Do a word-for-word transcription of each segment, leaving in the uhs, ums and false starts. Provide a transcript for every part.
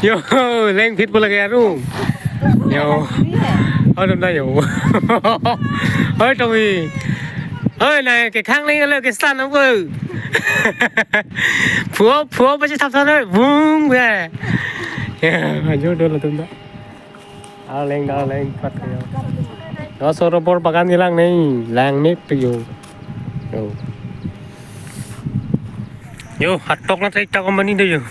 Yo, lengphit pu lake arum. Yo. Arum ta yo. Oi, Tommy. Oi, na kekhang nanglo, kesan nangpo. Phuo, phuo pachethap thap noi. Bung be. Ya, ajo dolo atum ta. Arleng, arleng, pat yo. Yo, so rubber bagan kelang nai, lang nip yo. Yo. Yo, hatok na tei ta company do yo.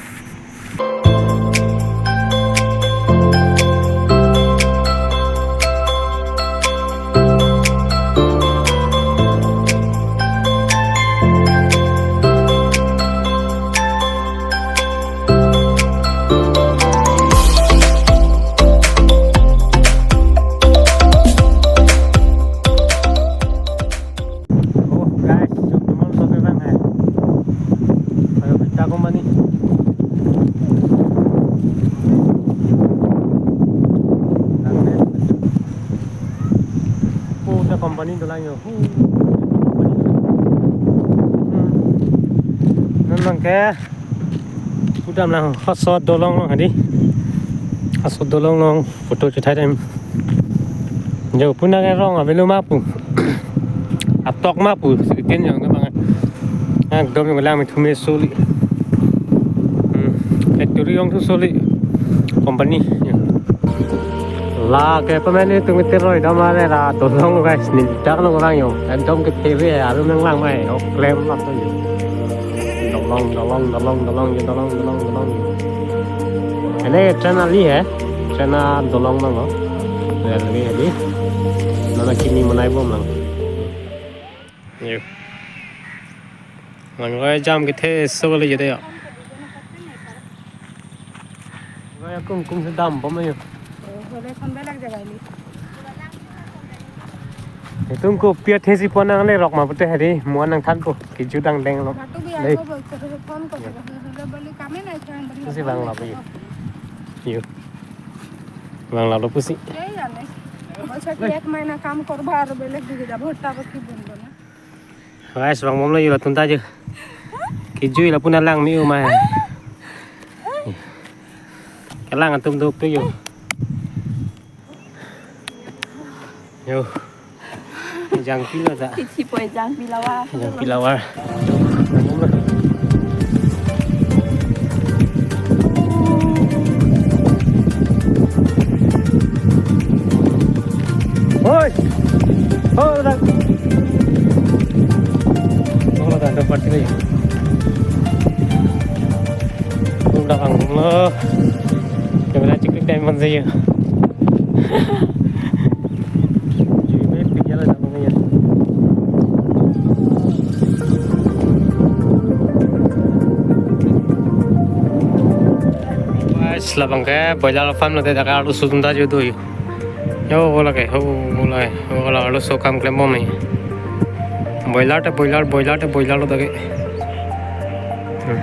Oh, guys, jok tumon soke bang hai. Ayo, pita company. Bang hai. Oh, ta company dolang yo. Huh. Hmm. Non bang ke. Pudam lang, hot shot dolong long hadi. Hot shot dolong long photo chethai dem. Jo puna ke rong avelo ma pu. Atok ma pu, sitin jong ke bang. Ekdom jong lang me thume soli. Hmm, factory jong thu soli. Company. Lake pamene tung tiroi dam are ra dolong guys, ni dak long rang yo. Ekdom ke T V arum nanglang mai. Oh, klem lap to yo. Dolong, dolong, dolong, dolong, ye dolong, dolong, dolong, ye. Ene train ali hai, train adolong nang lo. Railway ali. Nana kimi manai bom lang. Yo. Nang roi jam kethe so le jete ya. Roi akung kung sedam bom yo. Hole kon belak jaga ini. Itum kopi athesi pon nangle rok ma pute hari, muan nangthanpo, kejut dangdeng lo. Batu bi dei. Ako bol ko phone ko. Hole beli kami na chang beli. Pusi bang labi. Yo. Bang labi pusi. Ei ya ne. Bol sa ek mahina kam korba aru belek di kita bhutta bhutta bun bun. Guys, bang bom lo yo latum ta jo. Kejui lapu nanglang me-o ma. Kelang atum duk tu yo. Yo. Jangpi lo ta. Kichi poi jangpi lawa. Jangpi lawa. Hoi. Hoi, dak. Oh, dak, dak, party lagi. Udah kang lo. Camera cek time man saja. Guys, labang ke boiler farm lo, dak arloso atum ta jo do yo. Yo, bola ke, ho, bola ke, ho, bola arloso kam klem bom ni. Boiler ta boiler, boiler ta boiler lo dak ke. Hmm.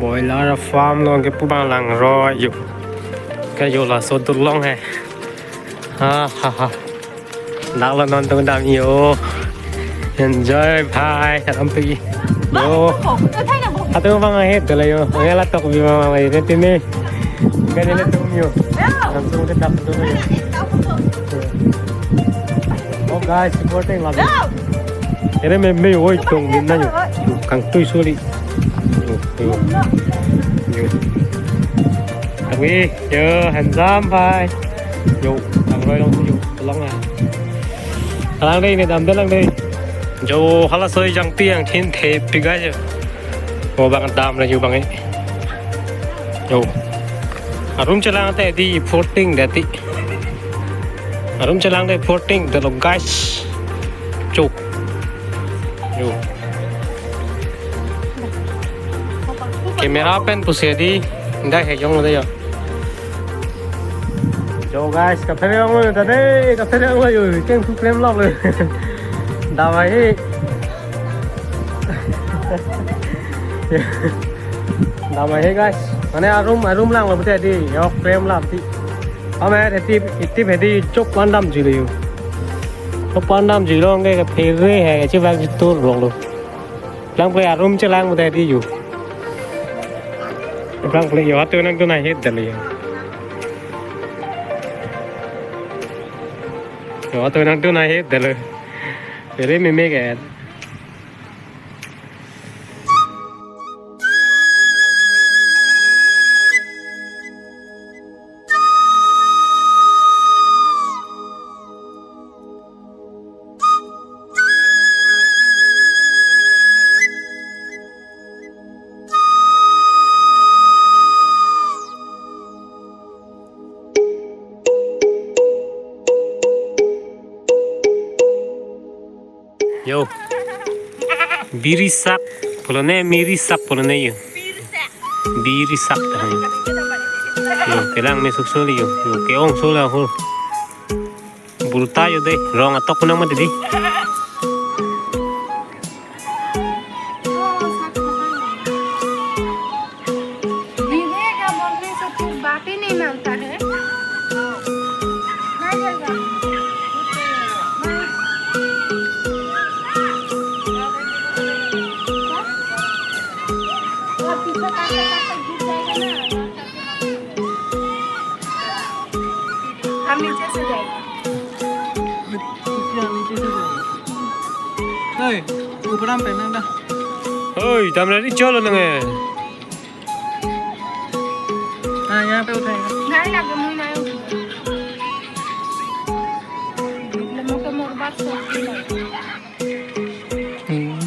Boiler farm lo ke pu bang lang roi yo. Ke yo laso dolong hai. Ha, ha, ha. Dak lo non tung dam yo. Enjoy bhai, aram pe. Yo. Atu bang ahet dala yo. Ngela tok bi bang bang ini tini. Kan ini tum yo. Langsung ke dap tu yo. Oh guys, supporting lagi. Ini me me oi tung bin na yo. Kangtui soli. Yo, yo. Yo. Abi, yo, handsome bhai. Yo, nang roi long yo, long ah. Lang dei, ne dam dei lang dei. Jo, hala soi jangpi angthin thepik ajo. Mo bang dam la yo bang e. Yo. Arum chelang te di fourteen dati. Arum chelang te fourteen dolo guys. Chuk. Yo. Camera pen pusi di, nda he jong de yo. Yo guys, kaphere ong lo ta dei, kaphere ong lo yo, keng tu klem lok lo. Dawai he. Dawai he guys. Mane arum, arum lang lo bete di, yo klem lap ti. Ame eti, eti bedi chok pandam ji lo yo. Chok pandam ji lo nge kaphere he, chi bang ji tur long lo. Lang play arum chelang muda di yo. Lang play yo atu nang tu na hit dali yo. Yo atu nang tu na hit dali. Very mimic ad. Yo. Biri sak pulo ne, miri sak pulo ne yo. Biri sak dah yo. Yo, kelang me suk soli yo. Yo, ke-ong sola ho. Burta yo de, rong atok kunang mati di. मीठे का बोलने से फिर बात ही नहीं मानता है। हम नीचे से जाएंगे। नीचे से जाएंगे। ओए, ऊपर हम पहनेंगे। ओए, tamra ni cholo nange. हाँ, यहाँ पे उठाएंगे। नहीं लगे, मुझे नहीं उठेगा। लमो के मोर बात सोच के लगे। हम्म।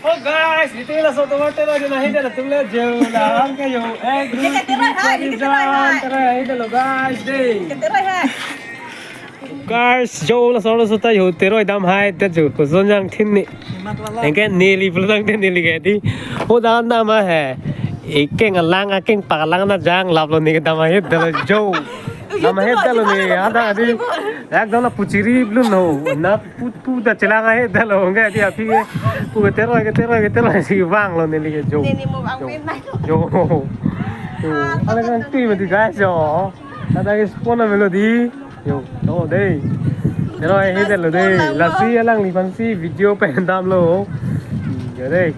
Oh guys, iti laso tomato lagi na hidel tum le jeu na ang kayo. Eh, group Kita tira hai, tiri kita tira hai. Tira hidel lo guys, dei. Kita tira hai. Guys, jo laso laso ta yo tero dam hai te jo ko zon jang thin ni. Engke neli pulo tangte neli ke di. O dan dam hai. Ekeng alang akeng pakalang na jang laplo ni ke dam hai delo jo. Dam hai delo ni ada di. Ekdom na puchiri blun ho. Na pu pu ta chelang hai delo nge di api ke. Pu ke tero ke tero ke tero si vanglo neli ke jo. Neli mo vang Jo. Pen nai lo. Jo. Jo. Ada kan ti mati guys jo. Ada ke spona melodi. Yo, to dei. Tero hai hidel lo dei. Lasi alangliphan si video pen damlo. Hmm, yo dei.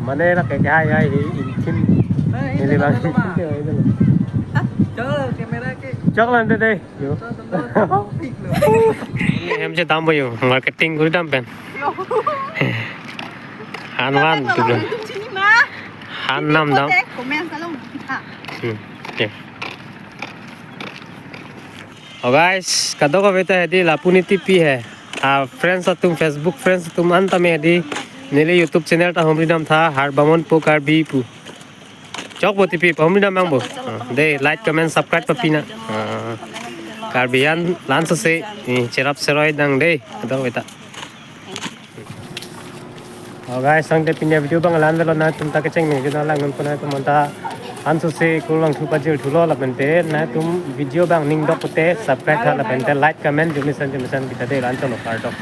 Mane la ke hai hai hi intin. Neli bang. Chok lo camera ke. Chok lo ante dei. Yo. Hem che dampo yo. Marketing kuri dam pen. Han van tu lo. Han nam dam. Comment kalau kita. Hmm. Okay. Oh guys, kadokave ta hedi lapu ne tipi he. Ah, friends atum, Facebook friends atum anta me hedi neli YouTube channel ta humri dam tha Harbamon po Karbi pu. Chokpo tipi, humri dam nangpo. Ah, dei, like, comment, subscribe papi nang. Ah, Karbi an lan sose, eh, cherap seroi nang dei, kadokave ta. Oh guys, tangte pini video abang la-an lo, nangtum ta kecheng me juna lang nang puna tum anta ansose kurvangthu pajirthu lo lapen te nangtum video abang ning dok pute subscribe tha lapen te like comment jumisan jumisan kita dei, la-an cholo kardom.